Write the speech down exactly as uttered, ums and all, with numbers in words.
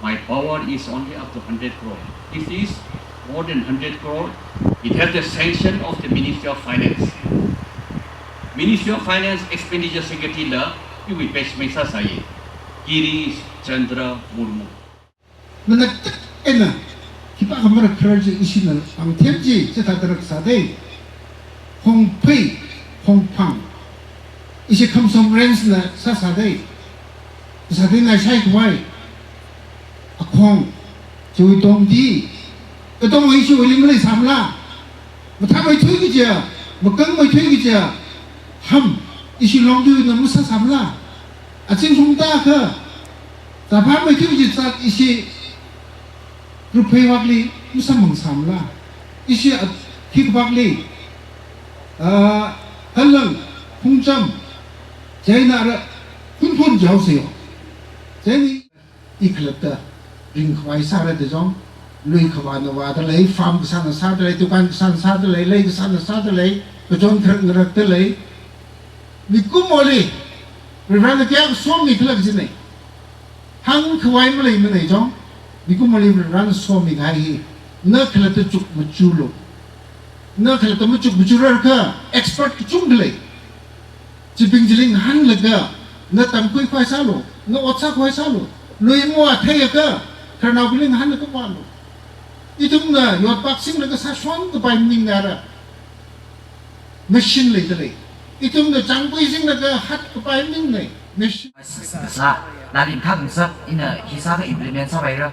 My power is only up to hundred crore. This is more than hundred crore. It has the sanction of the Ministry of Finance. Ministry of Finance Expenditure Secretary la iwui page mi sāsai. Girish Chandra Murmu. Mana tak ena, khipākha mara kharar chi ishina pangthem chi chithāda rākasā dei. Hongphei, hongphang. Ishi Khamsom Range na sāsā dei. Sāda ngai shaikhavai. Akhong, chiwui tongdi. Katongwui ishiwuili maleisāmala. Mathāmeithui kaja, makangmeithui kaja. Ham, ishi Longtui na masāsāmala. Azingkum tākha, zāphāmeithui kaji zat ishi Ruphei vakli masāmang sāmala. Ishi a, khikha vakli, ah, Halang, Phungcham, chieina ara, Phunphun jihaosa yo. Chieina i khalatta ringkhavai sāra da jong, lui khavāna vāda lei, farm kasāna sāda lei, dukan kasāna sāda lei, lei kasāna sāda lei, kachon kharak ngarakda lei. Mikumoli, Varivarana kayākha somikhala kajina. Hāngkhavai maleimanei jong, mikumoli Varivarana somikahai hi, na khalatta chukmajālu. Na khalatta machukmajārar kha, expert kachungkha lei. Chibing chili ngahānlaga, na tamkhui khavai sālu, na ot sākhavai sālu, lui mo athei akha, khararnaobingli ngahānlaga vālu. Ithumna yotpak singlaga sāshon kapai maningna ara. Machine leida lei. Ithumna changpui singlaga hat kapai maningnei. Machine. Sā, nali khangsa, ina hi sākha implement sāpaira.